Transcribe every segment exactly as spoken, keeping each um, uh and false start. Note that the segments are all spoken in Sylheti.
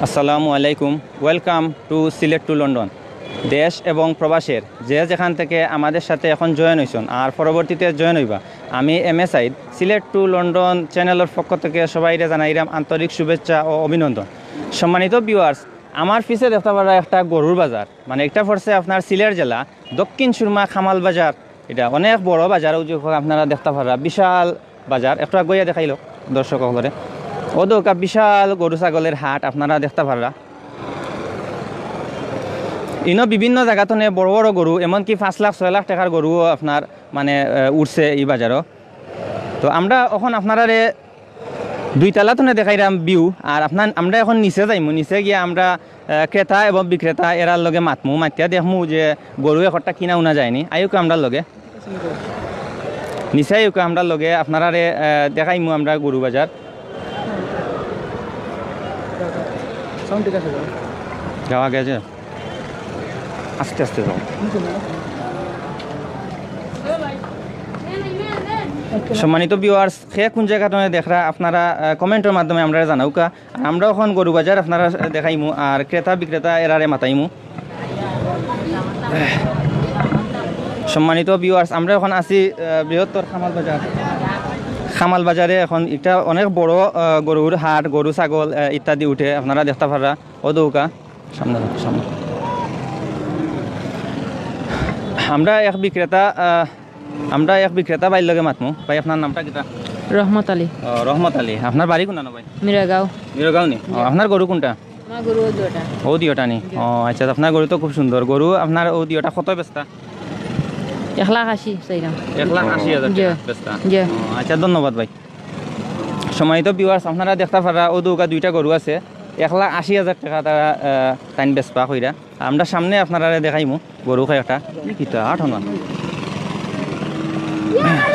আসসালামু আলাইকুম। Welcome to Sylhet to London। দেশ এবং প্রবাসের যে যেখান থেকে আমাদের সাথে এখন জয়েন হইছন আর পরবর্তীতে জয়েন হইবা, আমি M A Saeed, Sylhet to London চ্যানেলের পক্ষ থেকে সবাইরে জানাইরাম আন্তরিক শুভেচ্ছা ও অভিনন্দন। সম্মানিত ভিউয়ার্স, আমার পিছে দেখতা পাররা একটা গরুর বাজার, মানে এটা পড়ছে আপনার সিলেট জেলা, দক্ষিণ সুরমা খামাল বাজার। এটা অনেক বড় বাজার, ওই যে আপনারা দেখতা পাররা বিশাল বাজার। একটু আগুয়াইয়া দেখাইলো দর্শক অকলরে। অউ দেখউক্কা বিশাল গরু ছাগলের হাট আপনারা দেখতা পাররা। ইনো বিভিন্ন জাগা থনে বড় বড় গরু, এমনকি পাঁচ লাখ ছয় লাখ টেকার গরুও আপনার মানে আহ, উঠছে এই বাজারও। তো আমরা এখন আপনারারে দুই তালা থনে দেখাইরাম ভিউ। আর আপনার আমরা এখন নিচে যাইমু, নিচে গিয়া আমরা আহ, ক্রেতা এবং বিক্রেতা এরার লগে মাতমু, মাতিয়া দেখমু যে গরু একটা কিনা উনা যায়নি। আইউক্কা আমরার লগে, নিচে আইউক্কা আমরার লগে, আপনারারে আহ, দেখাইমু আমরা গরু বাজার। সাউন্ড ঠিক আছে তো? যাওয়া গেছে, আস্তে আস্তে যাও। সম্মানিত ভিউয়ার্স, কে কোন জাগা থনে দেখরা আপনারা আহ, কমেন্টর মাধ্যমে আমরারে জানাউক্কা। আর আমরা এখন গরু বাজার আপনারা দেখাইমু আর ক্রেতা বিক্রেতা এরারে মাতাইমু। সম্মানিত ভিউয়ার্স, আমরা এখন আছি আহ, বৃহত্তর খামাল বাজার। খামাল বাজারে এখন এটা অনেক বড় আহ, গরুর হাট, গরু ছাগল আহ, ইত্যাদি উঠে, আপনারা দেখতা পাররা। অউ দেখউক্কা সামনে, সামনে। আমরা এক বিক্রেতা আহ, আমরা এক বিক্রেতা ভাইর লগে মাতমু। ভাই, আপনার নামটা কিতা? রহমত আলী। ও, রহমত আলী। আপনার বাড়ি কুনানো ভাই? মিরাগাঁও। মিরাগাঁও নি? ও, জি। আপনার গরু কুনটা? আমার গরু অউ দুইটা। অউ দুইটা নি? জি। ও আচ্ছা, আপনার গরু তো খুব সুন্দর। গরু আপনার অউ দুইটা কত বেচতা? এক লাখ আশি চাইরাম। এক লাখ আশি হাজার জি। টেকা বেচতা? জি। ও আচ্ছা, ধন্যবাদ ভাই। সম্মানিত ভিউয়ার্স, আপনারা দেখতা পাররা অউ দেখউক্কা দুইটা গরু আছে, এক লাখ আশি হাজার টেকা তারা আহ, তাইন বেচবা কইরা। আমরা সামনে আপনারারে দেখাইমু গরু কয়েকটা। ই কিতা, আট হনা।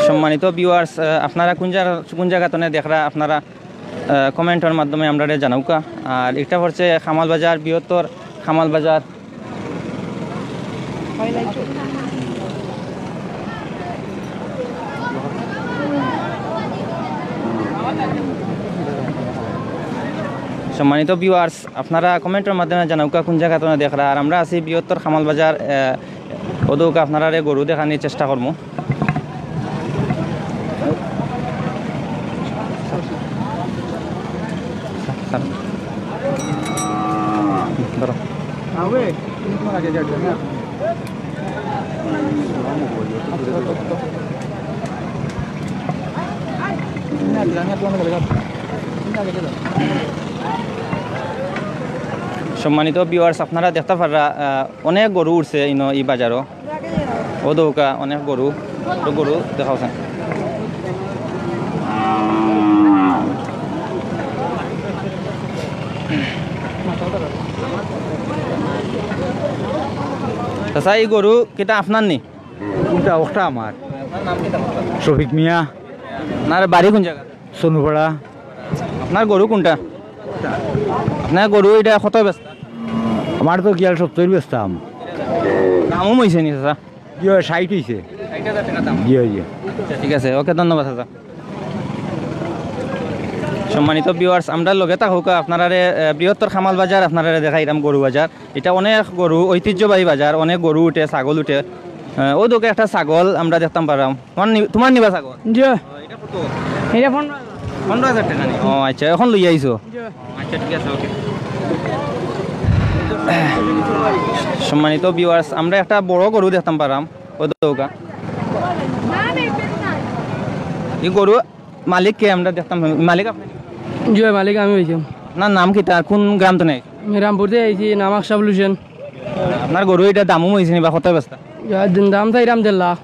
সম্মানিত ভিউয়ার্স, আহ, আপনারা কোন জাগা, কোন জাগা থনে দেখরা আপনারা আহ, কমেন্টর মাধ্যমে আমরারে জানাউক্কা। আর এটা পড়ছে খামাল বাজার, বৃহত্তর খামাল বাজার। সম্মানিত ভিউয়ার্স, আপনারা কমেন্টর মাধ্যমে জানাউক্কা কোন জাগা থনে দেখরা। আর আমরা আছি বৃহত্তর খামাল বাজার, আহ, অউ দেখউক্কা আপনারারে গরু দেখানির চেষ্টা করমু। ধরো। সম্মানিত ভিউয়ার্স, আপনারা দেখতা পাররা, আহ, অনেক গরু উঠছে ইনো ই বাজারো। অউ দেখউক্কা অনেক গরু, তো গরু দেখাও চাইন। চাচা, ই গরু কিতা আপনার নি? কুনটা? অখটা আমার। শফিক মিয়া। আপনার বাড়ি কোন জাগা? সোনুপাড়া। আপনার গরু কুনটা? আপনার গরু ইটা কত বেচতা? আমার তো গিয়াল সত্তইর বেচতাম। দামও অইছে নি চাচা? জি অয়, ষাইট অইছে। ষাইট হাজার টেকা দাম? জি অয়, জি। আচ্ছা, ঠিক আছে, ওকে, ধন্যবাদ চাচা। সম্মানিত ভিউয়ার্স, আমরার লগে থাকউক্কা, আপনারারে আহ, বৃহত্তর খামাল বাজার আপনারারে দেখাইরাম, গরু বাজার। ইটা অনেক গরু, ঐতিহ্যবাহী বাজার, অনেক গরু উঠে, ছাগল উঠে। আহ, অউ দেখউক্কা একটা ছাগল আমরা দেখতাম পাররাম। তোমার নি-, তোমার নিবা ছাগল? জি। ও, ইটা কত? ইটা পনেরো হাজার। পনেরো হাজার টেকা নি? ও আচ্ছা, অখন লইয়া আইছো? জি। ও আচ্ছা, ঠিক আছে, ওকে। সম্মানিত ভিউয়ার্স, আমরা একটা বড় গরু দেখতাম পাররাম, অউ দেখউক্কা। ই গরু মালিক কে আমরা দেখতাম, মালিক আপনি? জি অয়, মালিক আমি অইছি। আপনার নাম কিতা আর কোন গ্রাম থনে? আমি রামপুর থাকি আইছি, নাম আশরাফুল হোসেন। আপনার গরু ইটা দামও অইছে নি বা কত বেচতা? ইয়া, দিন দাম চাইরাম দেড় লাখ।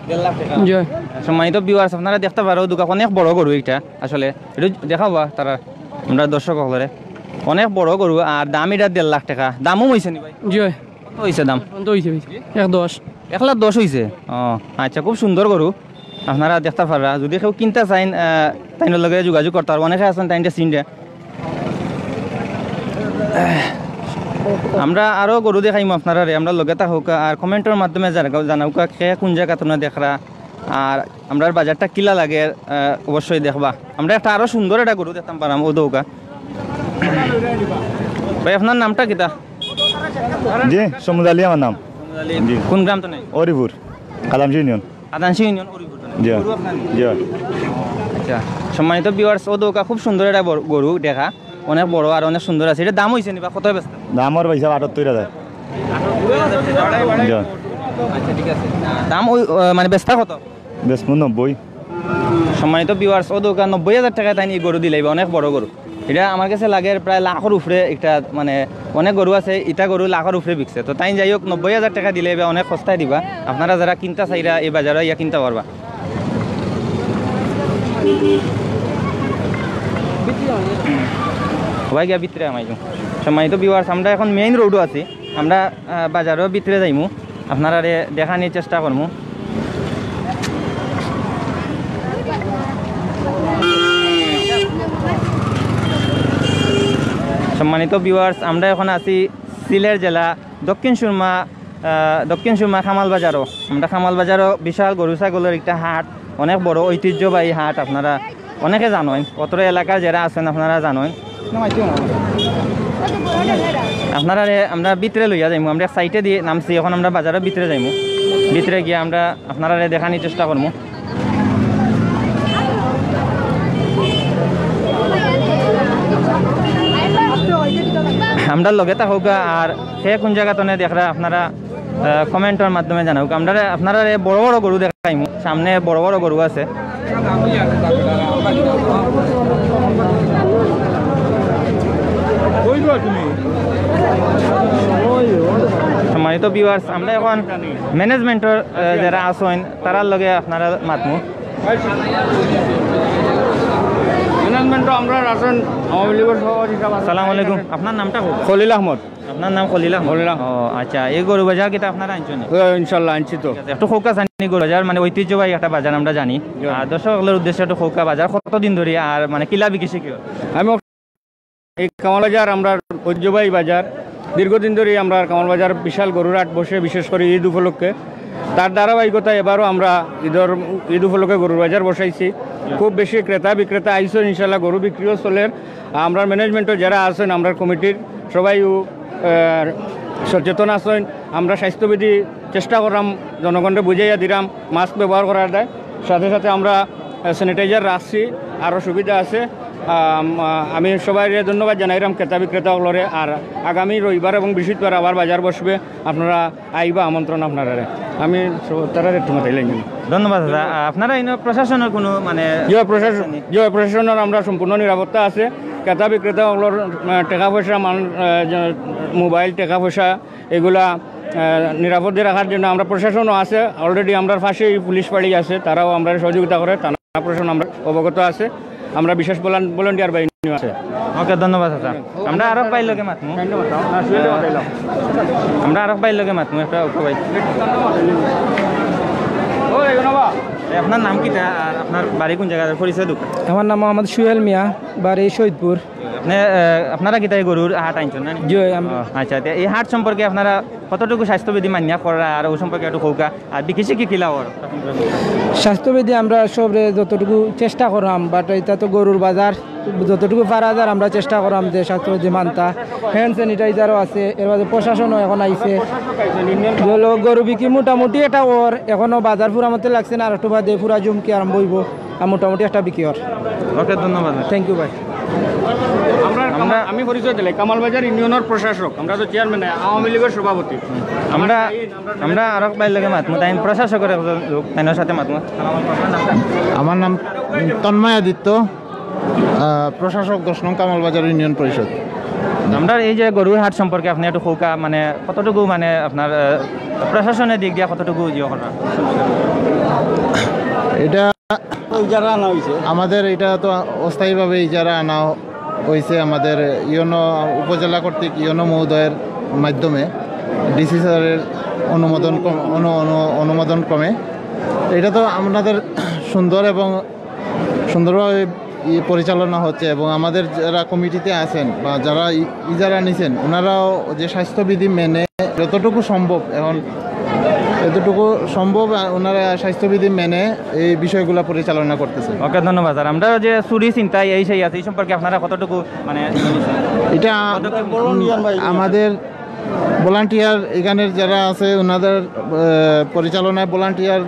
দেড় লাখ টেকা? জি অয়। সম্মানিত ভিউয়ার্স, আপনারা দেখতা পাররা অউ দেখউক্কা অনেক বড় গরু ইটা আসলে। ইটা দেখাও বা তারা, আমরা দর্শক অকলরে। অনেক বড় গরু আর দাম ইটা দেড় লাখ টেকা। দামও অইছে নি ভাই? জি অয়। কত অইছে দাম? পর্যন্ত অইছে, অইছে। এক দশ। এক লাখ দশ অইছে? ও, আচ্ছা, খুব সুন্দর গরু। আপনারা দেখতা পাররা, যুদি কেউ কিনতা চাইন, আহ, তাইনর লগে যোগাযোগ করতা পারবা। অনেকে আছইন, তাইনরে চিনরা। আমরা আরো গরু দেখাইমু আপনারারে, আমরার লগে থাকউক্কা। আর কমেন্টর মাধ্যমে জানা-, জানাউক্কা কে কোন জাগা থনে দেখরা। আর আমরার বাজারটা কিলা লাগে, আহ, অবশ্যই দেখবা। আমরা একটা আরো সুন্দর একটা গরু দেখতাম পাররাম, অউ দেখউক্কা। ভাই, আপনার নামটা কিতা? জি, সমুদ আলী আমার নাম। জি। কোন গ্রাম তো নাই? হরিপুর, কাদামশি ইউনিয়ন। কাদামশি ইউনিয়ন, হরিপুর তো নাই? জি। গরু আপনার নি? জি। আচ্ছা, সম্মানিত ভিউয়ার্স, ও দোকা খুব সুন্দর একটা বড় গরু দেখা, অনেক বড় আর অনেক সুন্দর আছে। এটা দাম হইছে নি বা কত বেচতা? দাম ওর ভাই সাহেব আটাত্তর হাজার। জি। আচ্ছা, ঠিক আছে। দাম ওই, আহ, মানে বেচতা কত? বেচমু নব্বই। সম্মানিত ভিউয়ার্স, ও দোকা নব্বই হাজার টাকায় তাইন এই গরু দিলাইবা, অনেক বড় গরু। এটা আমার কাছে লাগে প্রায় লাখর উপরে একটা, মানে, অনেক গরু আছে, ইটা গরু লাখর উপরে বিকছে। তো তাইন যাই হোক, নব্বই হাজার টাকা দিলাইবা, অনেক সস্তায় দিবা। আপনারা যারা কিনতা চাইরা, এই বাজারো ইয়া কিনতা পারবা। সবাই গিয়া ভিতরে আমাইলো। সম্মানিত ভিউয়ার্স, আমরা এখন মেইন রোডও আছি, আমরা, আহ, বাজারও ভিতরে যাইমু, আপনারারে দেখানির চেষ্টা করমু। সম্মানিত ভিউয়ার্স, আমরা এখন আছি সিলেট জেলা দক্ষিণ সুরমা, আহ, দক্ষিণ সুরমা কামাল বাজারও। আমরা কামাল বাজারও বিশাল গরু ছাগলের একটা হাট, অনেক বড় ঐতিহ্যবাহী হাট। আপনারা অনেকে জানইন, অত্র এলাকার যারা আছেন আপনারা জানইন। আপনারারে আমরা ভিতরে লইয়া যাইমু, আমরা এক সাইডে দিয়ে নামছি, এখন আমরা বাজারর ভিতরে যাইমু। ভিতরে গিয়া আমরা আপনারারে দেখানির চেষ্টা করমু। আমরার লগে থাকউক্কা, আর কে কোন জাগা তনে দেখরা আপনারা, আহ, কমেন্টর মাধ্যমে জানাউক্কা। আমরা আপনারারে বড় বড় গরু দেখাইমু, সামনে বড় বড় গরু আছে। সম্মানিত ভিউয়ার্স, আমরা এখন ম্যানেজমেন্টর, আহ, যারা আছইন, তারার লগে আপনারা মাতমু। ম্যানেজমেন্টও আমরা আছেন, আওয়ামী লীগের সভাপতি সাহেব আছেন। সালাম আলাইকুম, আপনার নামটা কউক্কা? খলিল আহমদ। আপনার নাম খলিল আহমদ? খলিল আহমদ। ও, আচ্ছা, এই গরু বাজার কিতা আপনারা আনছইন নি? ও, ইনশাল্লাহ আনছি তো। আচ্ছা, একটু কউক্কা জানি গরু বাজার, মানে, ঐতিহ্যবাহী একটা বাজার আমরা জানি। জি। আর দর্শক অকলর উদ্দেশ্যে একটু কউক্কা, বাজার কতদিন ধরি আর, মানে, কিলা বিকিছে কি? আমি এই কামাল বাজার আমরার ঐতিহ্যবাহী বাজার, দীর্ঘদিন ধরেই আমরার কামাল বাজার বিশাল গরুর হাট বসে, বিশেষ করে ঈদ উপলক্ষে। তার ধারাবাহিকতায় এবারও আমরা ঈদর, ঈদ উপলক্ষে গরুর বাজার বসাইছি। খুব বেশি ক্রেতা বিক্রেতা আইছইন, ইনশাল্লাহ গরু বিক্রিও চলের। আমরার ম্যানেজমেন্টও যারা আছেন, আমরার কমিটির সবাইও, আহ, সচেতন আছেন। আমরা স্বাস্থ্যবিধি চেষ্টা করলাম, জনগণরে বুঝাইয়া দিলাম, মাস্ক ব্যবহার করার দায়। সাথে সাথে আমরা, আহ, স্যানিটাইজার রাখছি, আরও সুবিধা আছে। আম, আ, আমি সবাইরে ধন্যবাদ জানাইলাম, ক্রেতা বিক্রেতা অকলরে। আর আগামী রবিবার এবং বৃহস্পতিবার আবার বাজার বসবে, আপনারা আইবা, আমন্ত্রণ আপনারারে। আমি সব-, তারারে একটু মাতাইলাম। ধন্যবাদ দাদা। আ, আপনারা ইনো প্রশাসনের কোনো, মানে, জি, প্রশাসন, আছে নি? জি, প্রশাসনের আমরা সম্পূর্ণ নিরাপত্তা আছে। ক্রেতা বিক্রেতা অকলর, আহ, টাকা পয়সা, মান-, আহ, যে মোবাইল টাকা পয়সা এগুলা, আহ, নিরাপদে রাখার জন্য আমরা প্রশাসনও আছে। Already আমরার পাশেই পুলিশ ফাঁড়ি আছে, তারাও আমরারে সহযোগিতা করে। থানা প্রশাসন আমরা অবগত আছে, আমরা বিশেষ ভলান-, ভলান্টিয়ার বাহিনীও আছে। ওকে, ধন্যবাদ চাচা। আমরা আরক ভাইর লগে মাতমু। আমরা আরক ভাইর লগে মাতমু, একটা ওকে ভাই। এ, আপনার নাম কিতা আর আপনার বাড়ি কোন জায়গায়, পরিচয় দেউক্কা। আমার নাম মোহাম্মদ সুহেল মিয়া, বাড়ি শহীদপুর। আপনি, আহ, আপনারা কিতা এই গরুর হাট আনছইন না নি? জি, আমরা। ও, আচ্ছা, তে এই হাট সম্পর্কে আপনারা কতটুকু স্বাস্থ্যবিধি মানিয়া কররা আর ও সম্পর্কে একটু কউক্কা, আর বিকিছে কি কিলা অর? স্বাস্থ্যবিধি আমরা সবরে যতটুকু চেষ্টা করলাম, but এটা তো গরুর বাজার, যতটুকু পারা যায় আমরা চেষ্টা করলাম যে স্বাস্থ্যবিধি মানতা। হ্যান্ড স্যানিটাইজারও আছে, এর বাদে প্রশাসনও এখন আইছে। হলো গরু বিক্রি মোটামুটি এটা অর, এখনো বাজার পুরা মতে লাগছে না, আর একটু বাদে পুরা জমকি আরম্ভ হইব। আর মোটামুটি একটা বিক্রি অর। ওকে, ধন্যবাদ। Thank you ভাই। আমরা, আমরা কামাল-, আমি পরিচয় দিলাই, কামালবাজার ইউনিয়নের প্রশাসক, আমরা তো চেয়ারম্যান না, আওয়ামী লীগের সভাপতি। আমরা, আমরা আরক ভাইর লগে মাতমু, তাইন প্রশাসকের একজন লোক, তাইনর সাথে মাতমু। আমার নাম তন্ময় আদিত্য, আহ, প্রশাসক দশ নং কামালবাজার ইউনিয়ন পরিষদ। আমরা এই যে গরুর হাট সম্পর্কে আপনি একটু কউক্কা, মানে, কতটুকু, মানে, আপনার, আহ, প্রশাসনের দিক দিয়া কতটুকু ইয়ে করা? এটা ইজারা আনা হয়েছে। আমাদের এটা তো অস্থায়ীভাবে ইজারা আনা হয়েছে আমাদের ইউনো উপজেলা কর্তৃক ইউনো মহোদয়ের মাধ্যমে, ডিসি স্যারের অনুমোদন ক্রম-, অনু-, অনু-, অনুমোদন ক্রমে। এটা তো আমাদের সুন্দর এবং সুন্দরভাবে ই পরিচালনা হচ্ছে এবং আমাদের যারা কমিটিতে আছেন বা যারা ই-, ইজারা নিছেন, ওনারাও যে স্বাস্থ্যবিধি মেনে যতটুকু সম্ভব এখন এতটুকু সম্ভব, আহ, ওনারা স্বাস্থ্যবিধি মেনে এই বিষয়গুলো পরিচালনা করতেছেন। ওকে, ধন্যবাদ স্যার। আমরা যে চুরি ছিনতাই এই সেই আছে, এই সম্পর্কে আপনারা কতটুকু মানে এটা আমাদের ভলান্টিয়ার এখানের যারা আছে ওনাদের, আহ, পরিচালনায় ভলান্টিয়ার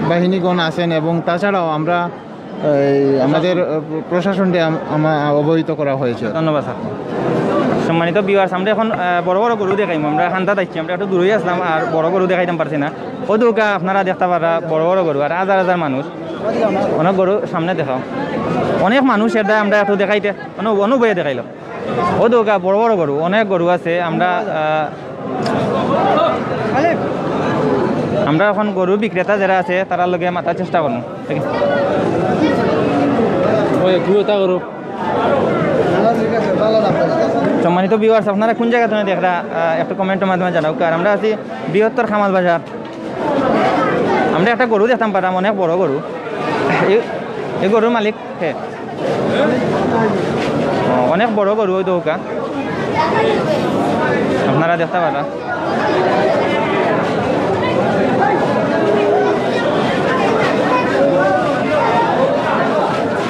বাহিনীগণ আছেন এবং তাছাড়াও আমরা এই আমাদের, আহ, প্রশাসনকে আম-, আমা-, অবহিত করা হয়েছে। ধন্যবাদ স্যার। সম্মানিত ভিউয়ার্স, আমরা এখন, আহ, বড় বড় গরু দেখাইমু। আমরা হান্দাত আইছি, আমরা একটু দূরেই আসলাম, আর বড় গরু দেখাইতাম পারছি না। অউ দেখউক্কা আপনারা দেখতা পাররা বড় বড় গরু, আর হাজার হাজার মানুষ। অনেক গরু সামনে দেখাও, অনেক মানুষ। এটা আমরা একটু দেখাইতে, অনু-, অনুভবে দেখাইলাম। অউ দেখউক্কা বড় বড় গরু, অনেক গরু আছে। আমরা, আহ, আমরা এখন গরু বিক্রেতা যারা আছে, তারার লগে মাতার চেষ্টা করমু। ওই, তুইও তা করো। সম্মানিত ভিউয়ার্স, আপনারা কোন জায়গা থেকে দেখরা, আহ, একটু কমেন্টের মাধ্যমে জানাউক্কা। আর আমরা আছি বৃহত্তর কামাল বাজার। আমরা একটা গরু দেখতাম পারলাম, অনেক বড় গরু। এই, এই গরুর মালিক কে? ও, অনেক বড় গরু, অউ দেখউক্কা। আপনারা দেখতা পাররা।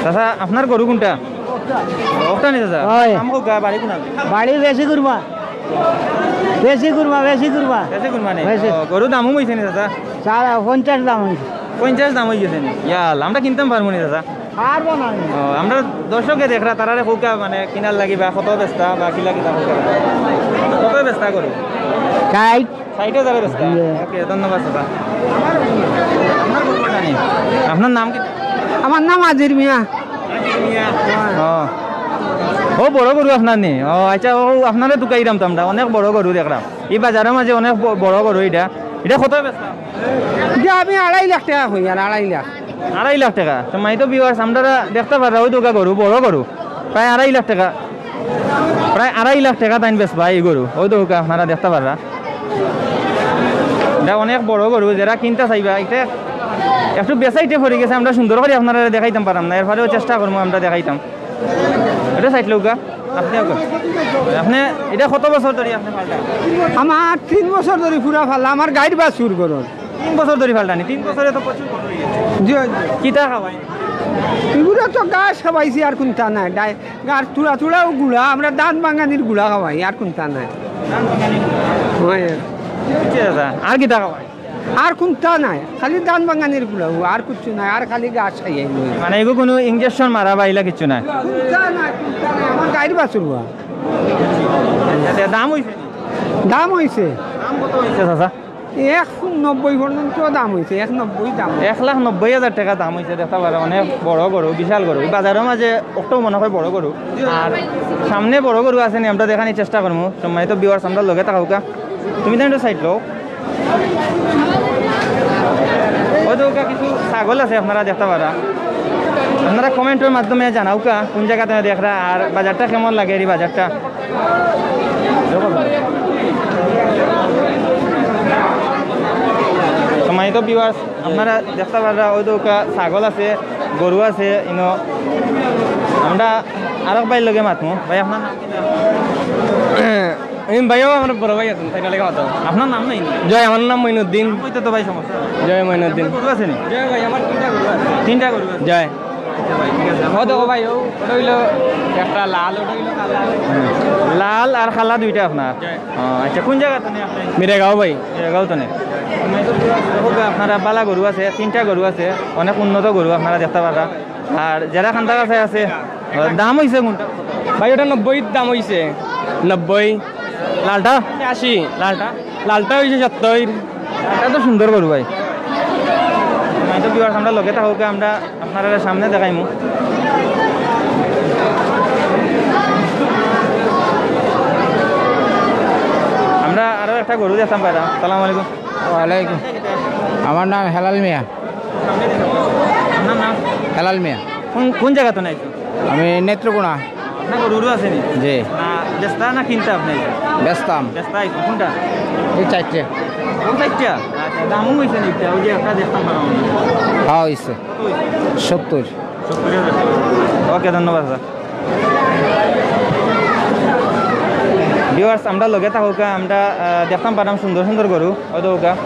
চাচা, আপনার গরু কোনটা? অটা নি চাচা? অয়। নাম কউক্কা, বাড়ি কোন? বাড়ি বেশি কুরমা। বেশি কুরমা, বেশি কুরমা। বেশি কুরমা নি? বেশি। ও, গরু দামও অইছে নি চাচা? চার, পঞ্চাশ দাম অইছে। পঞ্চাশ দাম অই গেছে নি? ইয়া আল্লাহ, আমরা কিনতাম পারমু নি চাচা? পারবো না আমি। ও, আমরা দর্শকে দেখরা, তারারে কউক্কা মানে কিনার লাগি বা কত বেচতা বা কিলা কিতা কউক্কা। কত বেচতা গরু? ষাইট। ষাইট হাজারে বেচতা? জি। ওকে, ধন্যবাদ দাদা। আপনার গরু কয়টা নি? আপনার নাম কি? আমার নাম আজির মিয়া। আজির মিয়া। ও। ও বড় গরু আপনার নি? ও আচ্ছা, ও আপনারে তুকাইরাম তো আমরা, অনেক বড় গরু দেখরাম। এই বাজারর মাঝে অনেক ব-, বড় গরু ইটা। ইটা কত বেচতা? যে আমি আড়াই লাখ টেকা কই, আর আড়াই লাখ। আড়াই লাখ টেকা। সম্মানিত ভিউয়ার্স, আপনারা দেখতা পাররা, অউ দেখউক্কা গরু, বড় গরু, প্রায় আড়াই লাখ টেকা, প্রায় আড়াই লাখ টেকা তাইন বেচবা এই গরু। অউ দেখউক্কা, আপনারা দেখতা পাররা, ইটা অনেক বড় গরু। যারা কিনতা চাইবা, ইটা একটু বেচাইতে পড়ি গেছে, আমরা সুন্দর করি আপনারারে দেখাইতাম পারলাম না, এরপরেও চেষ্টা করমু আমরা দেখাইতাম। ইটা side লউক্কা। আপনে কউক্কা। আপনে ইটা কত বছর ধরি আপনে পালটা? আমার তিন বছর ধরি পুরা পালা, আমার গাইর বাছুর গরুর। তিন বছর ধরি পালটা নি? তিন বছরে তো প্রচুর বড় অই গেছে। জি, জি। কিতা খাওয়াই? ইগুলা তো ঘাস খাওয়াইছি, আর কুন্তা নাই। ডাই-, ঘাস তুড়া তুড়া অউ গুড়া, আমরা ধান ভাঙানির গুড়া খাওয়াই, আর কুন্তা নাই। ধান ভাঙানির গুড়া। অয়। ঠিক আছে, আর কিতা খাওয়াই? আর কুন্তা নাই, খালি ধান ভাঙানির গুড়া, আর কিচ্ছু নাই, আর খালি ঘাস খাইয়াই। মানে ইগু কুনু injection মারা বা ইলা কিচ্ছু নাই? কুন্তা নাই, কুন্তা নাই, আমার গাইর বাছুর। আচ্ছা, দাম অইছে? দাম অইছে। দাম কত অইছে, চাচা? এক নব্বই পর্যন্ত দাম অইছে, এক নব্বই দাম। এক লাখ নব্বই হাজার টেকা দাম অইছে, দেখতা পাররা, অনেক বড় গরু, বিশাল গরু। এই বাজারর মাঝে অটাউ মনে অয় বড় গরু। আর সামনে বড় গরু আছে নি, আমরা দেখানির চেষ্টা করমু। সম্মানিত ভিউয়ার্স, আমরার লগে থাকউক্কা। তুমি তাইন একটু side লও। অউ দেখউক্কা কিছু ছাগল আছে, আপনারা দেখতা পাররা। আপনারা কমেন্টর মাধ্যমে জানাউক্কা কুন জাগা থাকি দেখরা, আর বাজারটা কেমন লাগের, এই বাজারটা। সম্মানিত ভিউয়ার্স, আপনারা দেখতা পাররা, অউ দেখউক্কা ছাগল আছে, গরু আছে, ইনো। আমরা আরক ভাইর লগে মাতমু। ভাই, আপনার নাম কিতা? আমি ভাইও আমার বড় ভাই আছইন, তাইর লগে মাতো। আপনার নাম নাই নি? জয়, আমার নাম মঈনুদ্দিন। নাম কইতে তো ভাই সমস্যা। জয় মঈনুদ্দিন। আপনার গরু আছে নি? জয় ভাই, আমার তিনটা গরু আছে। তিনটা গরু আছে? জয়। আচ্ছা ভাই, ঠিক আছে। ও দেখো ভাই, ও, ওটা অইলো একটা লাল, ওটা অইলো কালা। লাল আর কালা দুইটা আপনার? জয়। ও, আচ্ছা, কুন জাগা থাকি আপনে? মিরাগাঁও ভাই। মিরাগাঁও থাকি। আপনারা ভালা গরু আছে, তিনটা গরু আছে, অনেক উন্নত গরু আপনারা দেখতা পাররা। আর যেরা কান্দাকাছা আছে, দাম অইছে কুনটা? ভাই, ওটা নব্বই দাম অইছে, নব্বই। লালটা? আশি। লালটা? লালটা অইছে সত্তইর। লালটা তো সুন্দর গরু ভাই। সম্মানিত ভিউয়ার্স, আমরা লগে থাকউক্কা, আমরা আপনারারে সামনে দেখাইমু। আমরা আরো একটা গরু দেখতাম পাররা। আসসালামু আলাইকুম। ওয়ালাইকুম। আমার নাম হেলাল মিয়া। আপনার নাম? হেলাল মিয়া। কুন, কুন জাগা থাকি আইছো? আমি নেত্রকোনা। আপনার গরু আছে নি? জি। না, বেচতা না কিনতা আপনে? বেচতাম। বেচতা আইছো, কুনটা? এই চাইরটা। ও চাইরটা? আচ্ছা, দামও অইছে নি একটা? ওই যে একটা দেখতাম পারলাম না। হ্যাঁ, অইছে। কত অইছে? সত্তইর। সত্তইর হাজার। ওকে, ধন্যবাদ স্যার। ভিউয়ার্স, আমরা লগে থাকউক্কা, আমরা, আহ, দেখতাম পারলাম সুন্দর সুন্দর গরু, অউ দেখউক্কা।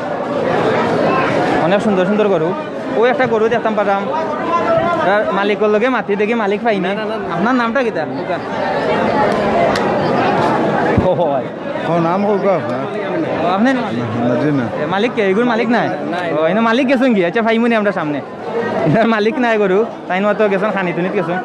অনেক সুন্দর সুন্দর গরু। অউ একটা গরু দেখতাম পারলাম। তার মালিকর লগে মাতি দেখি, মালিক পাইনি। আপনার নামটা কিতা? ও ভাই। ও, নাম কউক্কা আপনার? ও, আপনি নি মালিক? না, জি না। এ, মালিক কে? এগুর মালিক নাই? ও, এনে মালিক গেছইন কি? আচ্ছা, পাইমুনি আমরা সামনে। এটার মালিক নাই গরু। তাইন মাত্র গেছইন, খানি তুনিত গেছইন।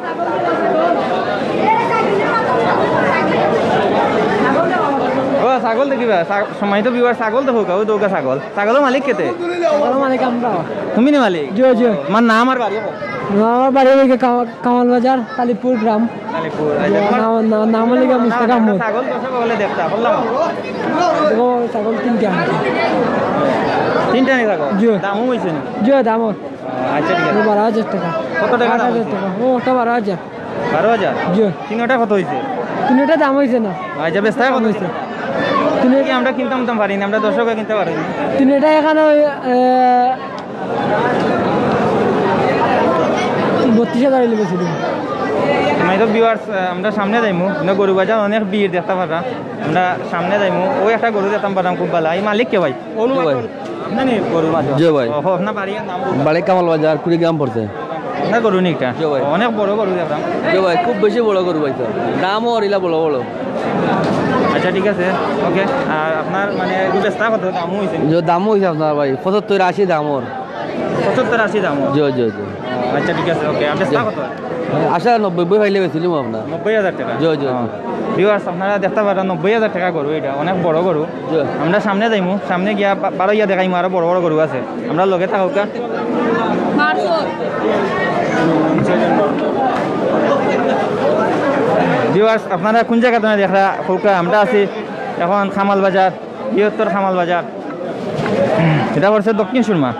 ও, ছাগল দেখিবা। ছা-, সম্মানিত viewer, ছাগল দেখউক্কা, অউ দেখউক্কা ছাগল। ছাগলর মালিক কেতে? ছাগলর মালিক আমরা। তুমি নি মালিক? জি, জি। তোমার নাম আর বাড়ি? আমার বাড়ি অইলো গিয়া কামা-, কামাল বাজার, কালীপুর গ্রাম। কালীপুর, আচ্ছা, তোমার নাম, না-, নাম অইলো গিয়া মুস্তাক আহমদ। ছাগল দর্শক অকলে দেখতা, বললাম। ও, ছাগল তিনটা। তিনটা নি ছাগল? জি। দামও অইছে নি? জি, দামও। আচ্ছা, ঠিক আছে। বারো হাজার টেকা। কত টেকা দাম অইছে? আট হাজার টেকা। ও, ওটা বারো হাজার। বারো হাজার? জি। তিনোটা কত অইছে? তিনোটা দাম অইছে না। আচ্ছা, বেচতা কত অইছে? তিনোটা কি আমরা কিনতাম, কিনতাম পারি না, আমরা দর্শকে কিনতা পারি না। তিনোটা এখানো, এ, বত্রিশ হাজার অইলে বেশি দিব। মানে তো viewers, আহ, আমরা সামনে যাইমু, আমরা গরু বাজার অনেক ভিড় দেখতা পাররা, আমরা সামনে যাইমু। অউ একটা গরু দেখতাম পারলাম খুব ভালা। এই মালিক কে ভাই? অনু জি ভাই। মাজন। আপনি নি গরুর মালিক? জি ভাই। ও, আপনার বাড়ি আর নাম বলুন। বাড়ি কামাল বাজার, কুড়িগ্রাম পড়ছে। আপনার গরু নি একটা? জি ভাই। অনেক বড় গরু দেখলাম। জি ভাই, খুব বেশি বড় গরু ভাই তো। দামও অর ইলা বড় বড়। আচ্ছা, ঠিক আছে, ওকে। আর আপনার মানে এগুলো বেচতা কত? দামও অইছে? যে দামও অইছে আপনার ভাই, পঁচাত্তর আশি দাম অর। পঁচাত্তর আশি দাম অর? জি, জি, জি। আচ্ছা, ঠিক আছে, ওকে। আর বেচতা জি। কত? আশা নব্বই পাইলে বেচিলিমু আপনার। নব্বই হাজার টেকা? জি, জি, জি। Viewers, আপনারা দেখতা পাররা নব্বই হাজার টেকা গরু, এটা অনেক বড় গরু। জি। আমরা সামনে যাইমু, সামনে গিয়া বা-, বারো গিয়া দেখাইমু, আরো বড় বড় গরু আছে। আমরা লগে থাকউক্কা। Viewers, আপনারা কোন জাগা থাকি দেখরা কউক্কা? আমরা আছি এখন কামাল বাজার, বৃহত্তর কামাল বাজার। এটা পড়ছে দক্ষিণ সুরমা।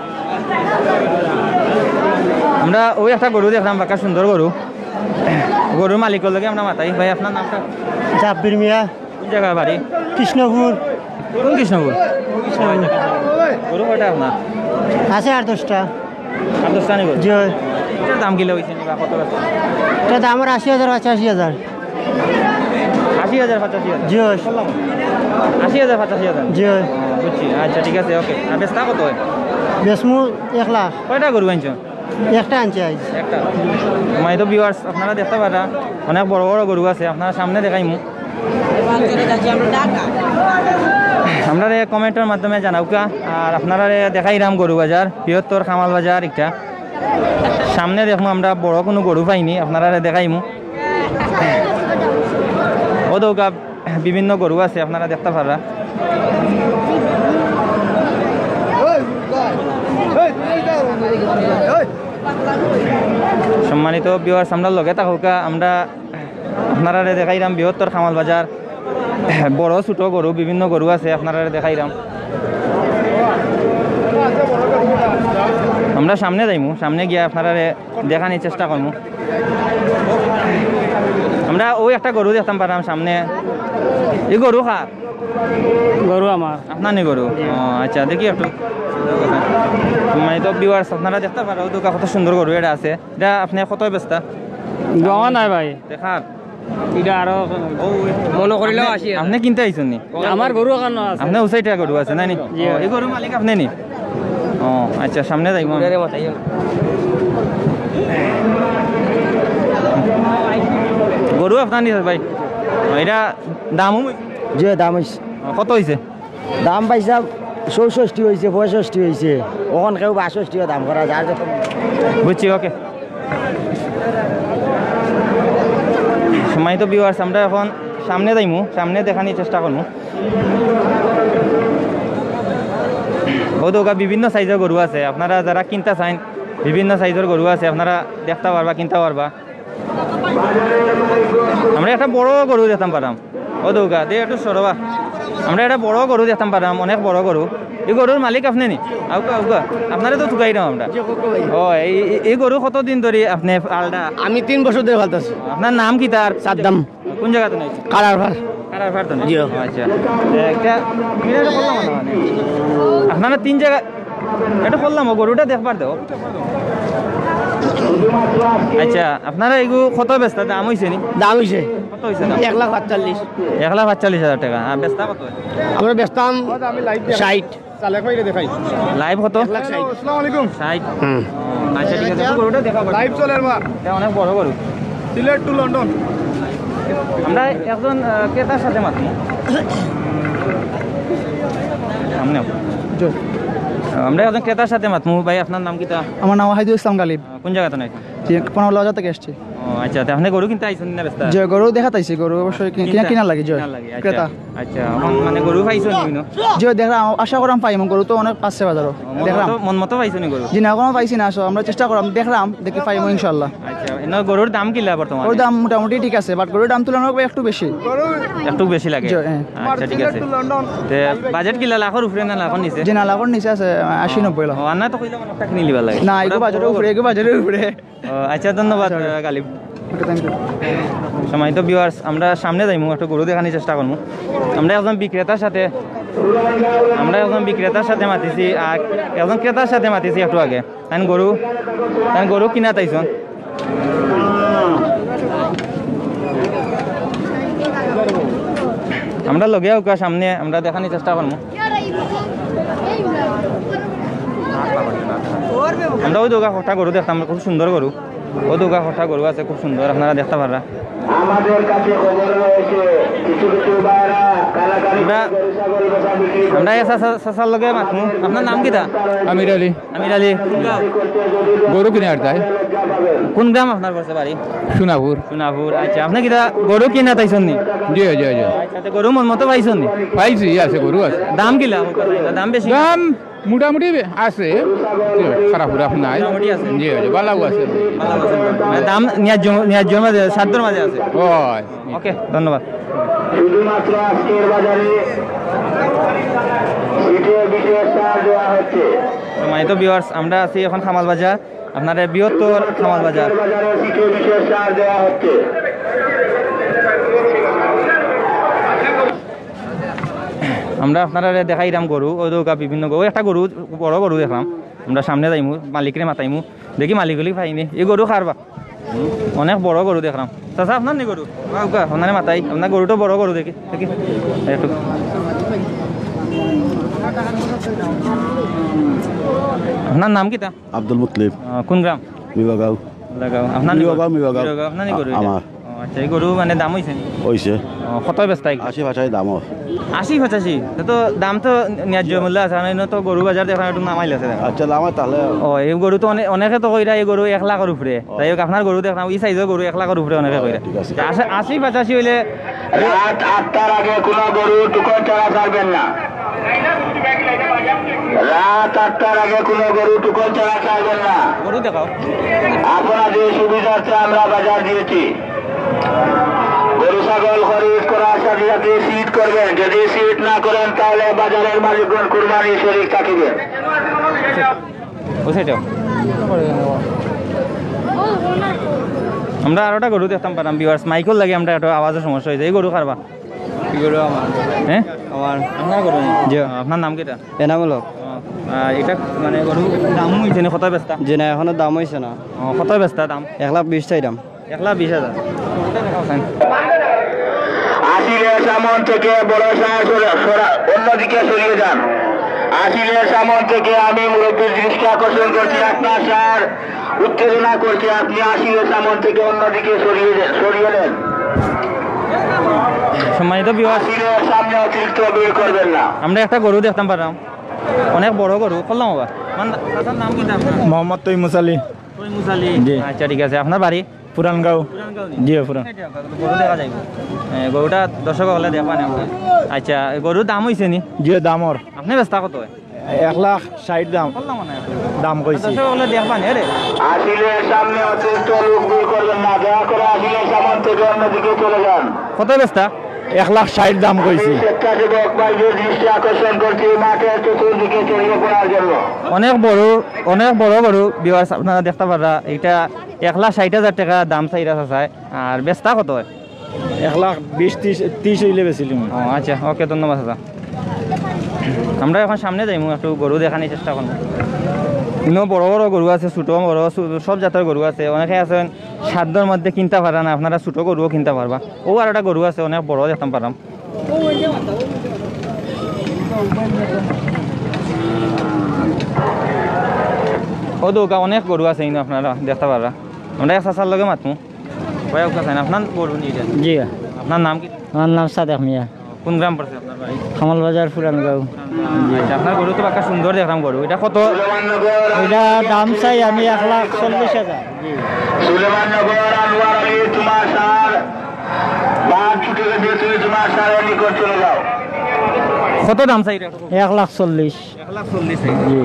আমরা অউ একটা গরু দেখলাম, বাক্কা সুন্দর গরু। গরুর মালিকর লগে আমরা মাতাই। ভাই, আপনার নামটা? জাব্বির মিয়া। কোন জাগা বাড়ি? কৃষ্ণপুর। কোন কৃষ্ণপুর? গরু কয়টা আপনার? আছে আট দশটা। আট দশটা নি গরু? জি। এটার দাম কিলা অইছে নি বা কত আছে? এটার দাম অর আশি হাজার, পঁচাশি হাজার। আশি হাজার, পঁচাশি হাজার? জি। আশি হাজার, পঁচাশি হাজার? জি। ও, বুঝছি। আচ্ছা, ঠিক আছে, ওকে। আর বেচতা কত অয়? বেচমু এক লাখ। কয়টা গরু আনছো? একটা আনছি আইজ। একটা। মানে তো viewers, আপনারা দেখতা পাররা, অনেক বড় বড় গরু আছে, আপনারা সামনে দেখাইমু। আমরারে comment-র মাধ্যমে জানাউক্কা, আর আপনারারে দেখাইরাম গরু বাজার, বৃহত্তর কামাল বাজার একটা। সামনে দেখমু আমরা বড় কুনু গরু পাইনি, আপনারারে দেখাইমু। অউ দেখউক্কা বিভিন্ন গরু আছে, আপনারা দেখতা পাররা। সম্মানিত viewers, আমরার লগে থাকউক্কা, আমরা আপনারারে দেখাইরাম বৃহত্তর কামাল বাজার, বড় ছোট গরু, বিভিন্ন গরু আছে, আপনারারে দেখাইরাম। আমরা সামনে যাইমু, সামনে গিয়া আপনারারে দেখানির চেষ্টা করমু। আমরা অউ একটা গরু দেখতাম পারলাম সামনে। ই গরু কার? গরু আমার। আপনার নি গরু? জি। ও, আচ্ছা, দেখি একটু। মানে তো viewers, আপনারা দেখতা পাররা, অউ দেখউক্কা কত সুন্দর গরু এটা আছে। এটা আপনে কত বেচতা? দেওয়া নাই ভাই। দেখার? এটা আরো মনে করিলেও আপনে, আশি হাজার। আপনে কিনতে আইছইন নি? আমার গরু ওখানো আছে। আপনে অউ সাইডে গরু আছে, না নি? জি। ও, ই গরুর মালিক আপনে নি? ও, আচ্ছা, সামনে যাইমু আমি। ঘুরে রে মাথায়। গরু আপনার নি ভাই? ও, এটা দাম অই-, জি, দাম অইছে। ও, কত অইছে? দাম পাইছাম চৌষট্টি অইছে, পঁয়ষট্টি অইছে, অখন কেউ বাষট্টিও দাম করা, যার যত মন। বুঝছি, ওকে। সম্মানিত viewers, আমরা এখন সামনে যাইমু, সামনে দেখানির চেষ্টা করমু। অউ দেখউক্কা বিভিন্ন size-র গরু আছে, আপনারা যারা কিনতা চাইন, বিভিন্ন size-র গরু আছে, আপনারা দেখতা পারবা, কিনতা পারবা। আমরা একটা বড় গরু দেখতাম পারলাম। অউ দেখউক্কা, দে একটু সরবা। আমরা একটা বড় গরু দেখতাম পারলাম, অনেক বড় গরু। ই গরুর মালিক আপনে নি? আউক্কা, আউক্কা। আপনারে তো তুকাইরাম আমরা। জি, কউক্কা ভাই। ও, এই, এই, ই গরু কতদিন ধরি আপনে পালরা? আমি তিন বছর ধরি পালতাছি। আপনার নাম কিতা? সাদ্দাম। কোন জাগা থাকি আইছইন? কারারপাড়। কারারপাড় থাকি? জি। আচ্ছা। এ, একটা, এটা তো করলাম না মানে। আপনারা তিন জাগা, এটা করলাম, ও গরুটা দেখবার দেও। আচ্ছা, আপনারা এগু কত বেচতা? দাম অইছে নি? দাম অইছে। কত অইছে দাম? এক লাখ পাঁচচল্লিশ। এক লাখ পাঁচচল্লিশ হাজার টেকা। আর বেচতা কত? আমরা বেচতাম ষাইট। তালেক ভাইরে দেখাই। লাইভ কত? আসসালামু আলাইকুম। ষাট। হুম। আচ্ছা, ঠিক আছে। গরুটা দেখা, লাইভ চলে আমার। এটা অনেক বড় গরু। Sylhet to London. আমরা একজন, আহ, ক্রেতার সাথে মাতমু। সামনে। জি। আমরা একজন ক্রেতার সাথে মাতমু। ভাই, আপনার নাম কিতা? আমার নাম ওয়াহিদুল ইসলাম গালিব। আহ, কোন জায়গা থেকে আইছেন? জি, পনেরো বাজার থেকে আসছি। ও, আচ্ছা, তা আপনি গরু কিনতে আইছেন না বেচতে? জি, গরু দেখাত আইছি, গরু অবশ্যই কিন-, কিনা, কিনতে? কিনা লাগে, জি। কিনা লাগে, আচ্ছা। ক্রেতা। আচ্ছা, এখন মানে গরু পাইছো নি, ইনো? জি, দেখলাম, আশা করাম পাইমু, গরু তো অনেক পাচ্ছে বাজারও। মন দেখলাম। মতো, মন মতো পাইছো নি গরু? জি না, এখনো পাইছি না, so আমরা চেষ্টা করাম, দেখলাম, দেখি পাইমু ইনশাআল্লাহ। আচ্ছা, এনে গরুর দাম কিলা বর্তমানে? গরুর দাম মোটামুটি ঠিক আছে, but গরুর দাম তুলনামূলক একটু বেশি। একটু বেশি লাগে? জি, হ্যাঁ। আচ্ছা, ঠিক আছে। তে বাজেট কিলা, লাখর উপরে না লাখর নিচে? জি না, লাখর নিচে আছে, আশি নব্বই লাখ। ও, আর না তো কইলাম অনেকটা কিনি লিবার লাগে। না, এগু বাজেটের উপরে, এগু বাজেটের উপরে। ও, আচ্ছা, ধন্যবাদ, আচ্ছা। আহ, গালিব। ওকে, thank you। সম্মানিত ভিউয়ার্স, আমরা সামনে যাইমু, একটু গরু দেখানোর চেষ্টা করমু। আমরা একজন বিক্রেতার সাথে, আমরা একজন বিক্রেতার সাথে মাতিছি, আর একজন ক্রেতার সাথে মাতিছি একটু আগে। তান গরু, তান গরু কিনাত আইছন। আমরা লগে আউক্কা সামনে, আমরা দেখানোর চেষ্টা করমু। আমরা ওই দুগা কটা গরু দেখতাম, খুব সুন্দর গরু। ওই দুগা কটা গরু আছে, খুব সুন্দর, আপনারা দেখতা পাররা। আমাদের কাছে খবর রয়েছে, কিছু কিছু ভাইরা কালাকালি আমরা, গরু ছাগল বেচা বিক্রি করছে। আমরা এই চাচা, চাচার লগে মাতমু। আপনার নাম কিতা? আমির আলী। আমির আলী। কোন গ্রাম? গরু কিনে আর তাই। কোন গ্রাম আপনার পড়ছে বাড়ি? সোনাপুর। সোনাপুর, আচ্ছা। আপনি কিতা গরু কিনাত আইছন নি? জি, জি, জি। আচ্ছা, তো গরু মন মতো পাইছন নি? পাইছি, আছে, গরু আছে। দাম কিলা? দাম বেশি? দাম মোটামুটি আছে, খারাপ খারাপ নাই। মোটামুটি আছে। জি, জি, ভালাউ আছে। ভালাউ আছে। মানে দাম ন্যায্য, ন্যায্যর মাঝে, সাধ্যর মাঝে আছে। ওই। ওকে, ধন্যবাদ। শুধুমাত্র আজকের বাজারে সিটে বিশেষ ছাড় দেওয়া হচ্ছে। সম্মানিত ভিউয়ার্স, আমরা আছি এখন কামাল বাজার, আপনার বৃহত্তর কামাল বাজার। বাজারে সিটে বিশেষ ছাড় দেওয়া হচ্ছে। আমরা আপনারারে দেখাইরাম গরু, ওই দুগা বিভিন্ন গরু, ওই একটা গরু, বড় গরু দেখলাম। আমরা সামনে যাইমু, মালিকরে মাতাইমু, দেখি মালিক উলিক পাইনি। এই গরু কার বা? অনেক বড় গরু দেখলাম। চাচা, আপনার নি গরু? আউক্কা, আপনারে মাতাই, আপনার গরুটা বড় গরু দেখি, দেখি। একটু। আপনার নাম কিতা? আব্দুল মুতলিব। আহ, কোন গ্রাম? মিবাগাঁও। মিবাগাঁও। আপনার নি গরু? মিবাগাঁও, মিবাগাঁও। মিবাগাঁও, আপনার নি গরু এটা? আমার। ও, আচ্ছা, এই গরু মানে দাম অইছে নি? অইছে। ও, কত বেচতা? আশি পঁচাশি দাম অয়। আশি পঁচাশি? তো, তো দাম তো ন্যায্য মূল্য আছে, কারণ ইনো তো গরু বাজার দেখলাম একটু নামাইল আছে। আচ্ছা, দাম অয় তাহলে। ও, এই গরু তো অনে-, অনেকে তো কইরা এই গরু এক লাখর উপরে। ও। যাই হোক, আপনার গরু দেখলাম, এই সাইজর গরু এক লাখর উপরে অনেকে কইরা। ঠিক আছে। আশি, আশি পঁচাশি অইলে রাত আটটার আগে কোনো গরু টুকন ছাড়া ছাড়বেন না। রাত আটটার আগে কোনো গরু টুকন ছাড়া ছাড়বেন না। গরু দেখাও। আপনাদের সুবিধার্থে আমরা বাজার দিয়েছি। গরু ছাগল খরিদ করার সাথে সাথে সিট করবেন। যদি সিট না করেন, তাহলে বাজারের মালিকগণ কুরবানি শরিক থাকিবেন। ও সাইডে। আমরা আরোটা গরু দেখতাম পারলাম, ভিউয়ার্স, মাইকর লাগি আমরা একটু আওয়াজর সমস্যা অইছে। এই গরু কার বা? এই গরু আমার। হ্যাঁ? আমার। আপনার গরু নি? জি। আপনার নাম কিতা? এনামুল হক। আহ, এটা মানে গরু দাম অইছে নি, কত বেচতা? জি না, এখনো দাম অইছে না। ও, কত বেচতা দাম? এক লাখ বিশ চাইরাম। এক লাখ বিশ হাজার। আসিফের সামন থেকে বড় সার সরা-, সরা-, অন্যদিকে সরিয়ে যান। আসিফের সামন থেকে আমি মুরব্বীর দৃষ্টি আকর্ষণ করছি, আপনার সার উত্তেজনা করছে, আপনি আসিফের সামন থেকে অন্যদিকে সরিয়ে যান, সরিয়ে নেন। সম্মানিত ভিউয়ার্স, আসিফের সামনে অতিরিক্ত ভিড় করবেন না। আমরা একটা গরু দেখতাম পারলাম, অনেক বড় গরু, করলাম আবার। মান-, চাচার নাম কিতা আপনার? মোহাম্মদ তৈমুস আলী। তৈমুস আলী। জি। আচ্ছা, ঠিক আছে। আপনার বাড়ি? পুরানগাঁও। পুরানগাঁও নি? জি, পুরান। গরু দেখা যাইব। এ, গরুটা দর্শক অকলে দেখবা নি আপনার? আচ্ছা, গরুর দাম অইছে নি? জি, দাম অর। আপনি বেচতা কত অয়? এক লাখ ষাট দাম। করলাম না। দাম কইছি। দর্শক অকলে দেখবা নি, আরে? আসিফের সামনে অতিরিক্ত লোক ভিড় করবেন না, দয়া করে আসিফের সামন থেকে অন্যদিকে চলে যান। কত বেচতা? এক লাখ ষাট দাম কইছি। স্বেচ্ছাসেবক ভাইদের দৃষ্টি আকর্ষণ করছি, মাঠের চতুর্দিকে ছড়িয়ে পড়ার জন্য। অনেক বড়, অনেক বড় গরু, ভিউয়ার্স, আপনারা দেখতা পাররা, এটা এক লাখ ষাট হাজার টেকা দাম চাইরা চাচায়। আর বেচতা কত অয়? এক লাখ বিশ, ত্রিশ, ত্রিশ অইলে বেচিলিমু। ও, আচ্ছা, ওকে, ধন্যবাদ চাচা। আমরা এখন সামনে যাইমু, একটু গরু দেখানির চেষ্টা করমু। ইনো বড় বড় গরু আছে, ছোট বড়, সু-, সব জাতর গরু আছে। অনেকে আছইন সাধ্যর মধ্যে কিনতা পাররা না, আপনারা ছোট গরুও কিনতা পারবা। অউ আরোটা গরু আছে, অনেক বড় দেখতাম পারলাম। ও দোকা অনেক গরু আছে কিন্তু আপনারা দেখতা পাররা। আমরা এক চাচার লগে মাতমু। ভাই, ওকে চাইন, আপনার গরু নিয়ে যান। জি। আপনার নাম কি? আমার নাম সাদেক মিয়া। কোন গ্রাম পড়ছে আপনার বাড়ি? কামালবাজার পুরান গাঁও। আচ্ছা, আপনার গরু তো বাক্কা সুন্দর দেখলাম গরু। এটা কত? এটা দাম চাই আমি এক লাখ চল্লিশ হাজার। সুলেমাননগর আনোয়ার আলী তোমার স্যার, বাঘ ছুটে গেছে, তুমি তোমার স্যারের নিকট চলে যাও। কত দাম চাই এটা? এক লাখ চল্লিশ। এক লাখ চল্লিশ হাজার। জি।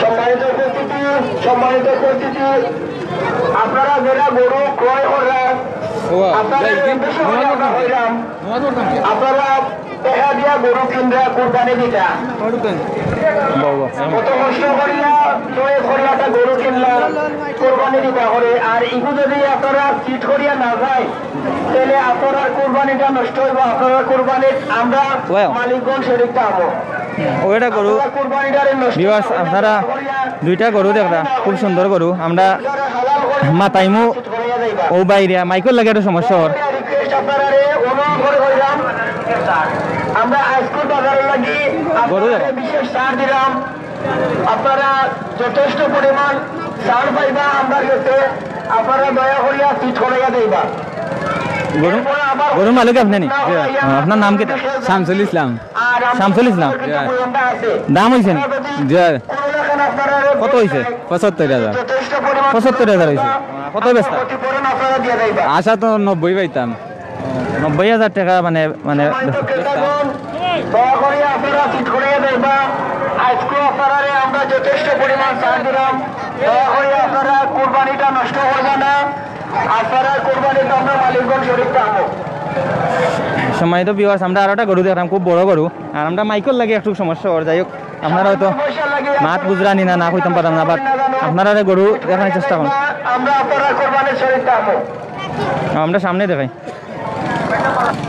সম্মানিত উপস্থিতি, সম্মানিত উপস্থিতি, আপনারা যারা গরু ক্রয় করলেন, আপনাদের উদ্দেশ্য করে আমরা কইলাম, আপনারা টেকা দিয়া গরু কিনরা কুরবানি দিতা। বাবা। কত কষ্ট করিয়া ক্রয় করিয়া একটা গরু কিনলা, কুরবানি দিতা করে। আর ইগু যদি আপনারা চিট করিয়া না যায়, তাহলে আপনার কুরবানিটা নষ্ট হইব। আপনার কুরবানির আমরা ওয়াও। মালিকগণ শরিক থাকবো। ও, এটা গরু। আপনারা কুরবানিটারে নষ্ট ভিউয়ার্স, করবেন না। আপনারা দুইটা গরু দেখরা, খুব সুন্দর গরু। আমরা মাতাইমু ও বাইরে, মাইকর লাগে একটা সমস্যা ওর। রিকোয়েস্ট আপনারারে অনুরোধ করে কইলাম, আমরা আজকুর বাজারের লাগি গরু দেখো। আপনারারে বিশেষ ছাড় দিলাম। আপনারা যথেষ্ট পরিমাণ ছাড় পাইবা আমরার গেছে, আপনারা দয়া করিয়া চিট করাইয়া দিবা। গরু, এরপরে আবার গরুর মালিক আপনি নি? না হইয়া আপনার নাম কিতা? শামসুল ইসলাম। আর আমরা শামসুল ইসলাম। কিছু জি। দাম হইছে নি? জি। কোনো না কোনো আপনারা কত হইছে? পঁচাত্তর হাজার। যথেষ্ট পরিমাণ পঁচাত্তর হাজার হইছে। কত বেচতা? ক্ষতিপূরণ আপনারা দিয়ে দিবা। আশা তো নব্বই পাইতাম। নব্বই হাজার টাকা মানে, মানে সম্মানিত ক্রেতাগণ, দয়া করে আপনারা চিট করিয়া দিবা। আজকে আপনারারে আমরা যথেষ্ট পরিমাণ ছাড় দিলাম। দয়া করে আপনারা কুরবানিটা নষ্ট করবা না। আপনারা কুরবানিতে আমরা মালিকগণ শরিক থাকবো। সম্মানিত ভিউয়ার্স, আমরা আরো একটা গরু দেখলাম, খুব বড় গরু। আর আমরা মাইকর লাগে একটু সমস্যা ওর, যাই হোক, আপনারা হয়তো মাত বুঝরা নি না, না কইতাম পারলাম না, বাট আপনারা গরু দেখানোর চেষ্টা করুন। আমরা আপনারা কুরবানির শরিক থাকবো। আমরা সামনে দেখাই।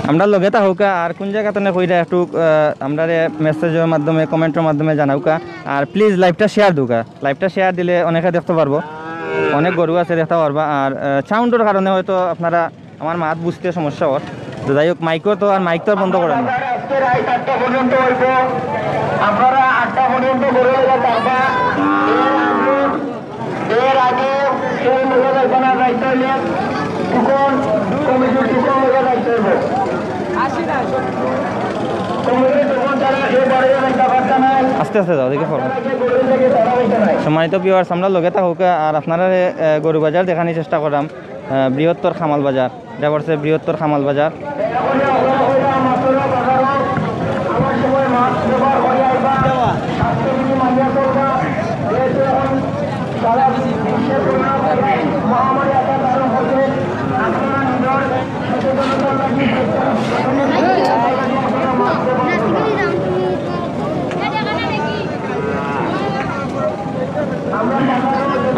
আমরা লগে থাকউক্কা, আর কোন জাগা তনে কইরা একটু, আহ, আমরারে মেসেজর মাধ্যমে, কমেন্টর মাধ্যমে জানাউক্কা। আর প্লিজ লাইভটা শেয়ার দেউক্কা, লাইভটা শেয়ার দিলে অনেকে দেখতে পারবো, অনেক গরু আছে দেখতে পারবা। আর, আহ, সাউন্ডর কারণে হয়তো আপনারা আমার মাত বুঝতে সমস্যা অর। তো যাই হোক, মাইকও তো আর মাইক তো আর বন্ধ করে না। আজকে রাত আটটা পর্যন্ত হইব, আপনারা আটটা পর্যন্ত গরু লইয়া থাকবা। এর আগে, এর আগে কেউ লইয়া যাইবা না, যাইতে হইলে টোকন, কমিটির টোকন লইয়া যাইতে হইব। কমিটির টোকন ছাড়া কেউ বাড়িয়ে যাইতে পারতা নাই। আস্তে আস্তে যাও, দেখি ফলো। আগে গরু থেকে তারা হইতে নাই। সম্মানিত ভিউয়ার্স, আমরা লগে থাকউক্কা, আর আপনারারে, আহ, গরু বাজার দেখানির চেষ্টা করলাম। আহ, বৃহত্তর খামাল বাজার, এটা পড়ছে বৃহত্তর খামাল বাজার।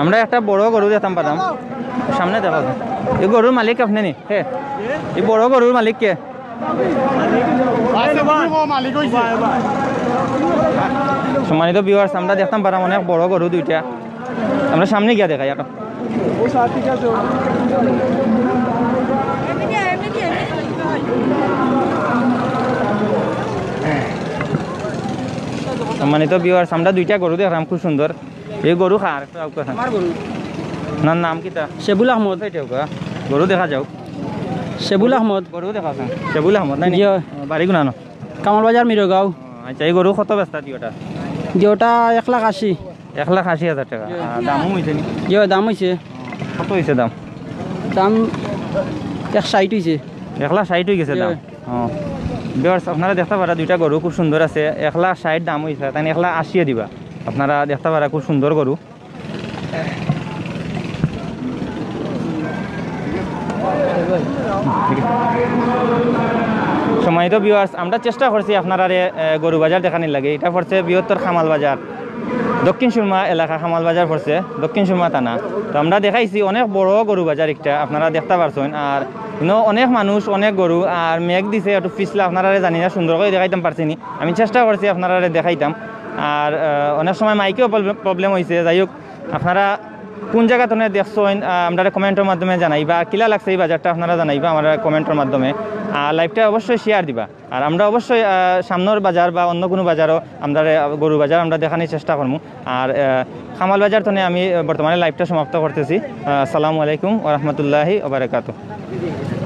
আমরা একটা বড় গরু দেখতাম পারলাম, সামনে দেখা যায়। এই গরুর মালিক আপনি নি? হে, এই বড় গরুর মালিক কে? সম্মানিত ভিউয়ার্স, আমরা দেখতাম পারলাম অনেক বড় গরু দুইটা। আমরা সামনে গিয়া দেখাই এখন। সম্মানিত ভিউয়ার্স, আমরা দুইটা গরু দেখলাম, খুব সুন্দর। এই গরু কার? একটু আউকা খান। আমার গরু। ওনার নাম কিতা? শেবুল আহমদ। এটা আউকা। গরু দেখা যাউক। শেবুল আহমদ। গরু দেখা যাউক। শেবুল আহমদ, নাই নি? জি, অয়। ও, বাড়ি কোনানো? কামাল বাজার, মিরগাঁও। ও, আচ্ছা, এই গরু কত বেচতা দি ওটা? জি, ওটা এক লাখ আশি। এক লাখ আশি হাজার টাকা। জি। আহ, দামও হইছে নি? জি, অয়, দাম হইছে। কত হইছে দাম? দাম এক ষাইট হইছে। এক লাখ ষাইট হই গেছে জি। দাম? ও। ভিউয়ার্স, আপনারা দেখতা পাররা দুইটা গরু খুব সুন্দর আছে, এক লাখ ষাইট দাম হইছে, তাই এক লাখ আশি দিবা। আপনারা দেখতা পাররা খুব সুন্দর গরু। সম্মানিত ভিউয়ার্স, আমরা চেষ্টা করছি আপনারারে, এ, গরু বাজার দেখানির লাগি। এটা পড়ছে বৃহত্তর খামাল বাজার, দক্ষিণ সুরমা এলাকা, খামাল বাজার পড়ছে দক্ষিণ সুরমা থানা। তো আমরা দেখাইছি অনেক বড় গরু বাজার একটা, আপনারা দেখতা পারছইন। আর ইনো অনেক মানুষ, অনেক গরু, আর মেঘ দিছে, একটু পিছলা, আপনারারে জানি না সুন্দর করি দেখাইতাম পারছি নি। আমি চেষ্টা করছি আপনারারে দেখাইতাম। আর, আহ, অনেক সময় মাইকেও প্রবলেম, প্রবলেম হইছে। যাই হোক, আপনারা কোন জাগা তনে দেখছইন, আহ, আমরারে কমেন্টর মাধ্যমে জানাইবা। আর কিলা লাগছে এই বাজারটা আপনারা জানাইবা আমার কমেন্টর মাধ্যমে। আর লাইভটা অবশ্যই শেয়ার দিবা। আর আমরা অবশ্যই, আহ, সামনের বাজার বা অন্য কোনো বাজারও আমরা, আহ, গরু বাজার আমরা দেখানোর চেষ্টা করবো। আর, আহ, কামাল বাজার তনে আমি, আহ, বর্তমানে লাইভটা সমাপ্ত করতেছি। আহ, আসসালামু আলাইকুম ওয়া রাহমাতুল্লাহি ওয়া বারাকাতুহু।